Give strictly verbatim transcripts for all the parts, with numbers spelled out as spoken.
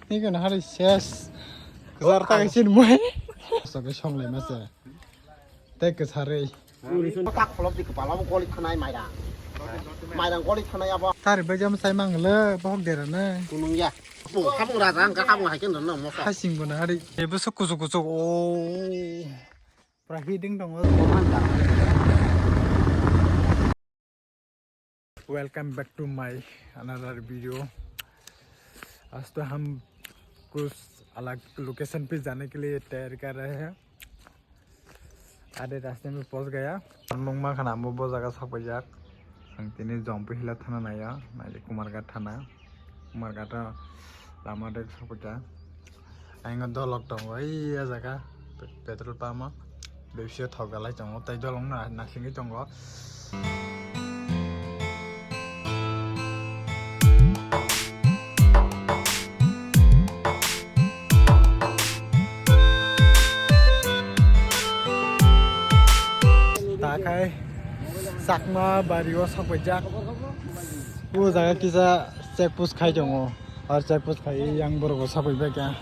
Ni kono hari ses. Kwchar ta kaisa ni mui. Sobe song lai mase. Tei kwcharwi. Tak kholop di kepala mo goli thanai mairang. Mairang goli thanai abo. Tari bai jam sai mang le bohok dera na. Kunung ya. Bo habung raja ang ka habung hai ken no mo. Hasing bo na hari. Ebo sok kuchuk kuchuk. O. Pura hiding dong. Welcome back to my another video। आज तो हम कुछ अलग लोकेशन पे जाने के लिए तैयार कर रहे हैं। आधे रास्ते में पहुंच गया। Nung ma khana amo bo jaga sapaijak। Ang tini Jompu hila thana naiya, nai Kumarghat thana। Kumarghat o lama dek sapaikha। Ang o dolok tongo, ei o jaga pe-, petrol pump o bebsio thok dalai tongo, tei dolong no nasingwi tongo। Takhai Chakma bari o sakbaijak. O jaga kisa check post khai tongo. Ar check post khai yang borok bo sabai bai kha.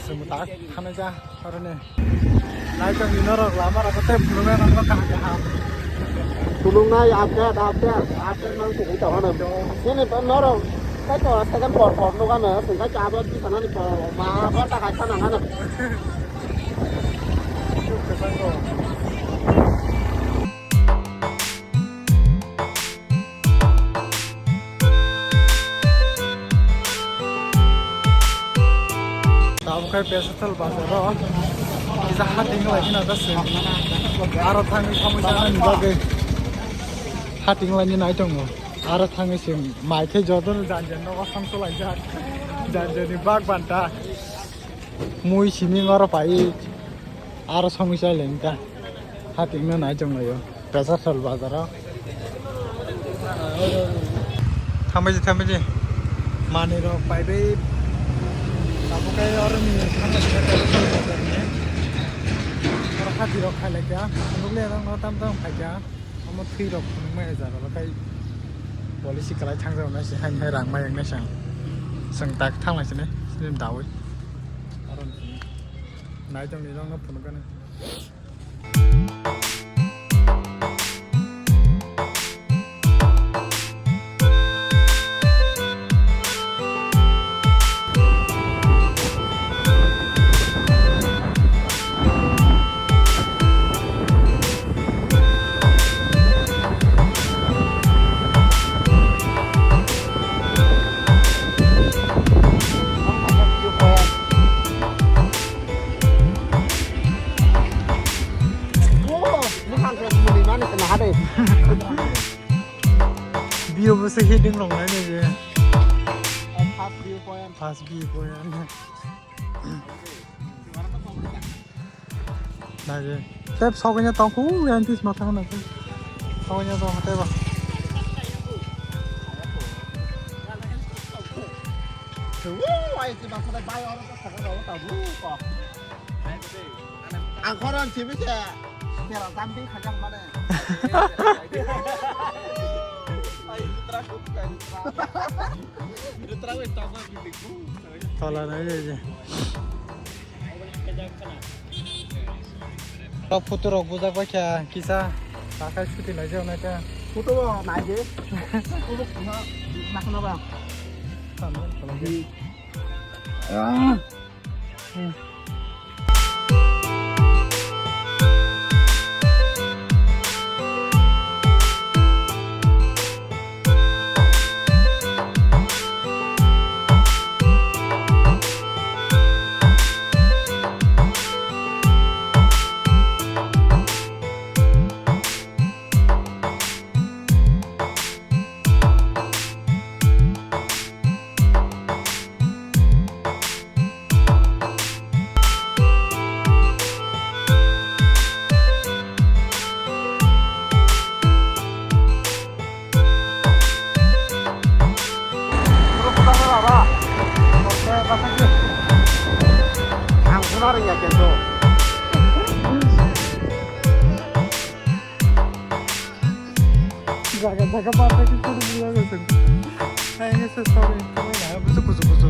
Chwng tak thana ja aroni. Nai tong ni norok lama rok tei phulung nai nang kha kha. Phulung nai update, update, update mang tong tong ano. Nini norok kai to second por por no gana sing kai cha ba di sana ni por ma ba ta kai sana gana. Tabuk khe Besathal bazar o kisa hating laina da se. Aro thangwi thangwi thangwi bagwi hating laina nai tongo. Aro thangwi se mai khe jotono janjan nogo songso laijak. Janjani bak banta. Mui simi oro pai aro songwi chai lai wngkha. Hating no nai chong laio Besathal bazar o. Thambaji thambaji manwi rok pai bai tabuk kai oro ni thambaji bazar ni oro hati rok khai lai kha. Nukle rok no tam tam khai kha. Omo thwi rok phunukmaya jaga bo khai policy kwlai thangjago nai se, haini hai rang mayang nai se ang. Chwng tak thang lai sini, sini dawi. Aro nai tong ni rok no phunukgani. View bo se hiding rong nai nai je. First view point. First view point. Nai je. Tep sogwini tong ku yang tis ma thang na. Sogwini tong tep ba. Woo, ai ti ba sa bai oro ta sa ka ro ta bu ko. Ang khoron simi se. Kera jumping khajak mane. Tola nai je. Tok photo rok bujak bai kha kisa. Takai suti lai jak nai ta. Photo bo nai je. Photo bo na khna ba. Ah. Ang khuna rwngya kento. Jaga jaga bata ki kudu bula gosok. Ai, ese sorry. Kudu kudu kudu.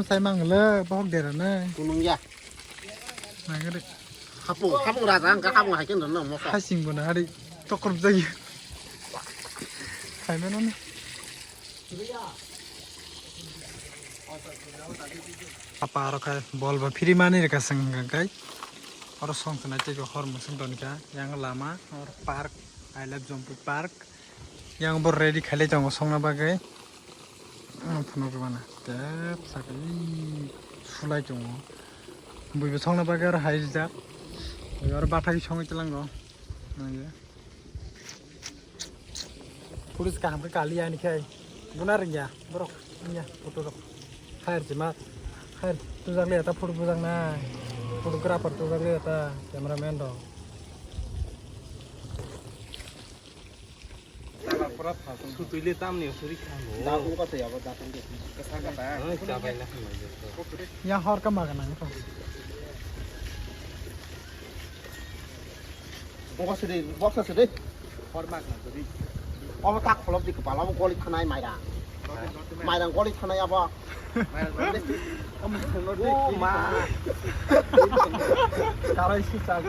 no sai mang le, bohok dera na. Kunung ya. Nang re. Hapung, hapung raja, ang ka hapung hai ken no mo ka. Hasing bo na hari tokor jagi. Khai mano ni. Apa aro khai bol ba phiri mani re ka seng kai. Oro song tena tei hor musung ton ka. Yang lama, or park, I love Jampui Park. Yang bo ready khailai tongo songna bagwi. Ang phunuk rwmana. Tep sakhe sulai tongo. Buibo songna bagwi aro hai rijak. Aro bathai songwi tlango. Nangya. Police kaham khe kali ani khai. Buna ringya borok. Nya photo rok. Khair jima. Khair tujak le ta photo bujak na. Photographer tujak le ta cameraman rok. Sutwile tamni suri khango. Datung kotwi abo datung de. Kasa kata. Ang chabai na khamai jokto. Ya hor ka maga nang to. Boksa sidi, boksa sidi. Hor maga sidi. Obo tak kholop di kepala obo goli thanai mairang. Mairang goli thanai abo. Karai si chak.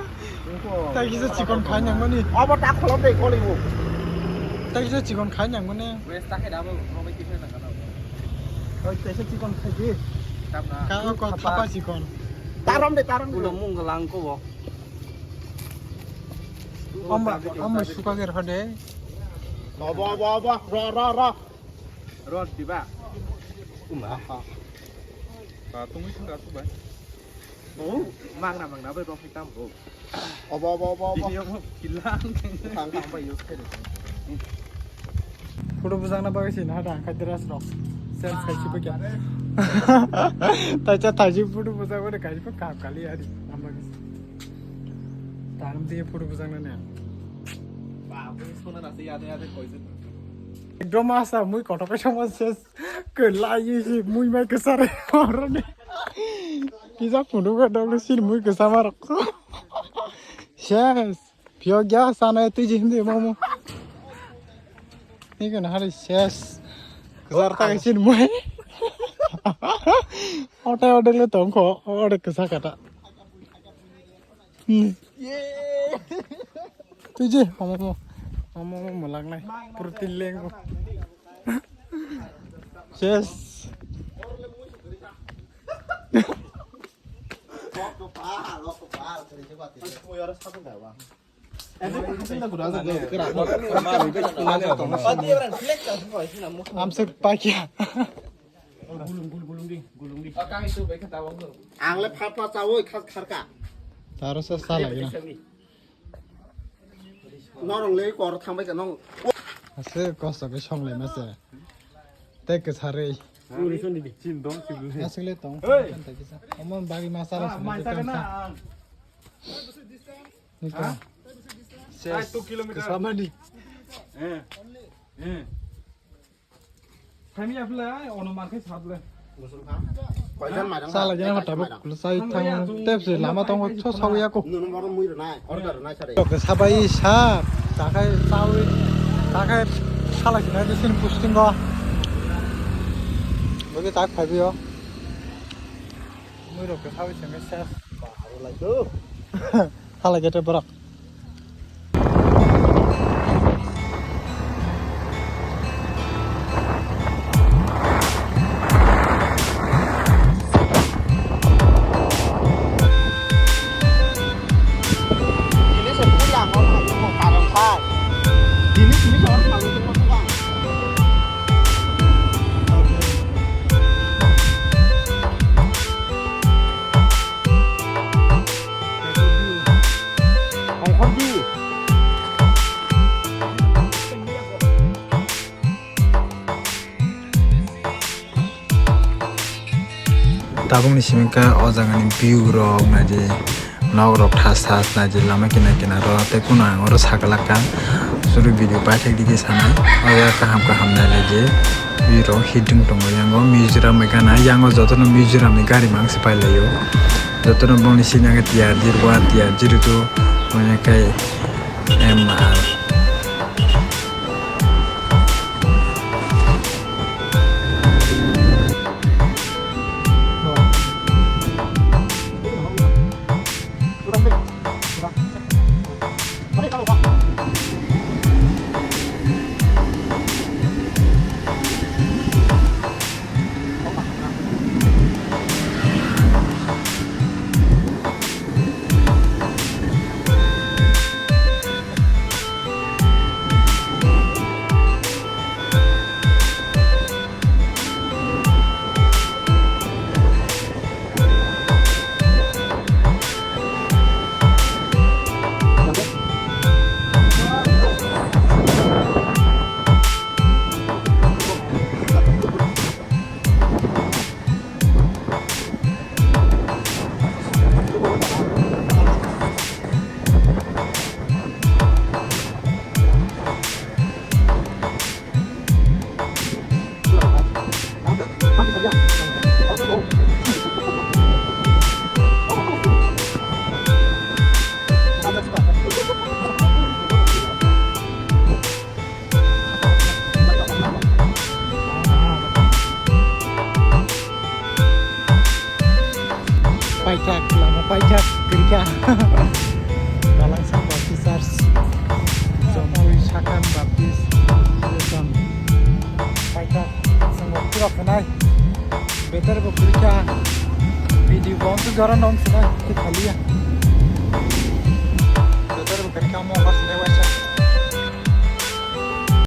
Tai kisa chikon khai nang mani. Abo ta kholop dei koli bo. Tai kisa chikon khai nang mani. Wes ta khai da bo, bo bai kisa nang kana. Oi, tai kisa chikon khai di. Tap na. Ka ko thapa chikon. Tarom de, tarom de. Ulo mung lang ko bo. Amba, amba suka ger hade. Bo, bo, bo, bo, ro, ro, ro. Rot diba? Uma. Ka tungwi thang ka subai. Oh, mangna mangna bai rok hitam bro. Obo, obo, obo, obo. Bini obo kilang. Thang, thang bai use khe de. Photo bujang na bagwi sin hada khai dress rok. Sense khai sibo kya. Tacha taji photo bujang ore khai pa kap kali ari. Am bagwi. Tarum diye photo bujang na ne. Ba, bu sona na se yade yade koise. Ekdom asa mui kotok ke sama ses. Kwlai si mui mai kwchar oroni. Kisa phunuk ka dok si mui kwchama rok. Ses. Phiyok ya sana twi ji hindi momo. Ni kana hari ses. Kwchar ta si mui. Ota ota le tongko ore kwsa kata. Hmm. Twi je, omo mo, omo mo mwlak nai, protein lengo. Yes. Amse pakia. Ang le phat phat chawi khas kharka. Taro sa sa lagi na. Norong le kor thangbai ka nong. Ase kosto ke song le mase. Te ke sare. Chin dong chin le. Asle tong. Hey. Kan ta kisa. Omo bagi masala. Ah, song mai te sa kan na. Sa. Ni ka. Sa two kilometer. Kesamani. Eh. Eh. Sala jana hota buk sai thang tep se lama tong so sawi ako. Oke sabai sa takai sawi takai sala jana di sin posting go. Bagi tak phaibi yo. Mui rok ke sawi sengke ses. Hala gete borok. Tabukni simi khe o jagani view rok naidi, nok rok thas thas naidi, lama kinar kinar o tei kunu ang oro sakalaka suru video paithak digi sana o jaga kaham kaham nailai di. View rok hidung tongo yango Mizoram ni gana yango jotono Mizoram ni gari mangsi pailaio. Jotono bongni sini age tiya dirwa tiya jiritu mane kai M R. Paithak, lama paithak, kwrwikha. Dalangsa Baptist Church, Jomoi Sakan Baptist Association. Paithak, chwng bo phura khwnai. Beter bo kwrwikha. Video bo wngkha jora no wngkha, khe khaliya. Beter bo kwrwikha, omo wngkha sinai waisa.